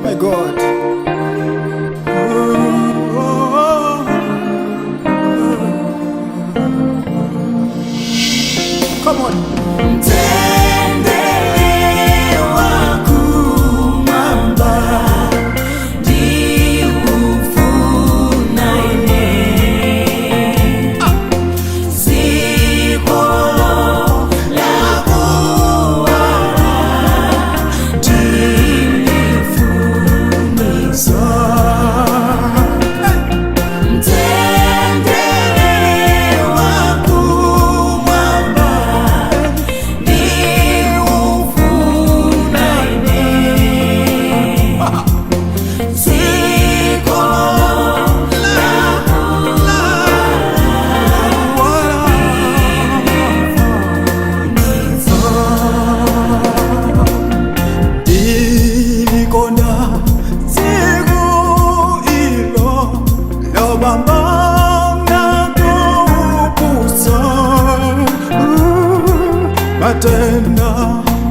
My God. Come on. Mtendere wakumwamba ndiufuna ine, dziko lakuwala ndilifunitsa. Mtendere wakumwamba ndiufuna ine, dziko lakuwala Ndilikonda tsiku ilo lobambana kupusa matenda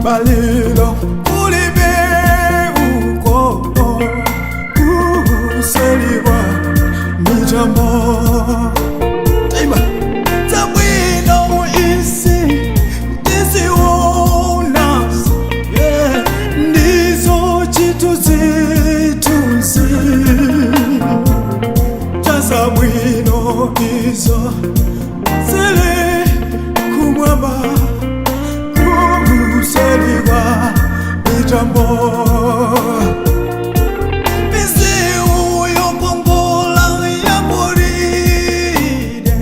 malilo kulibe uko kuseliwa mitambo. Ima. Zabwino isi ndizionazo, yeah, ndizo chithunzithunzi chazabwino izo zili kumwamba kuseliwa mitambo. Misewu yokongola yagolide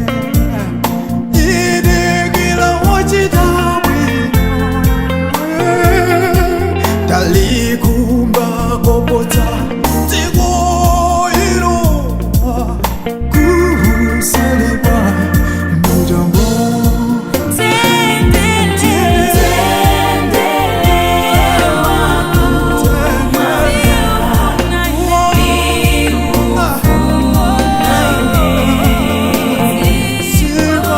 idikila wochita bwino talikumba kopotsa dziko ilo kuseliwa mitambo. Mtendere wakumwamba ndiufuna ine, dziko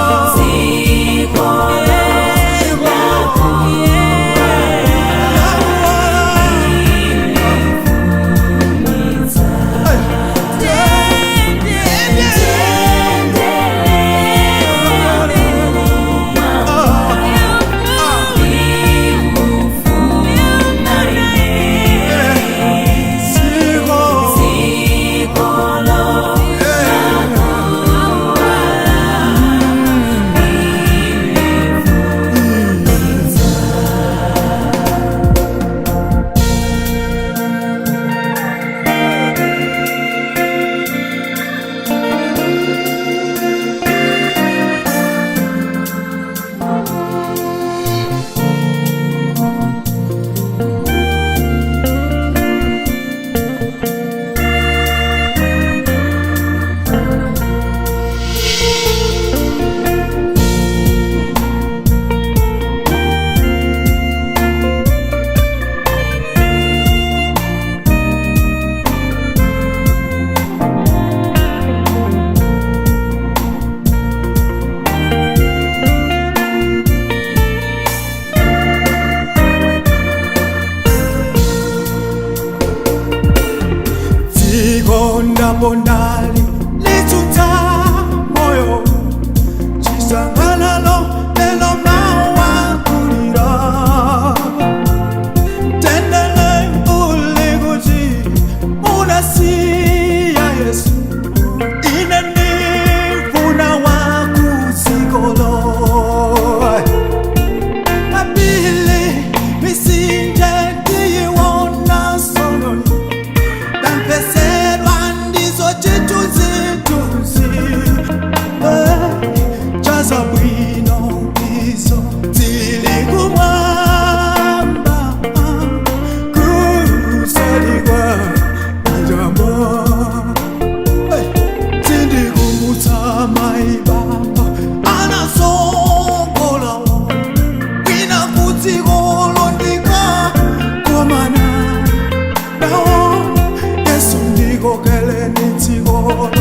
lakuwala Dziko ndapondali litsutsa moyo chisangalalo lelo mawakulira tendele uli kuti unasiya Yesu ine ndifuna wakudzikolo mapili misinje ndiyiwona solo ndamveselwa ndizo chithunzithunzi chazabwino. Ndikokeleni dzikolo.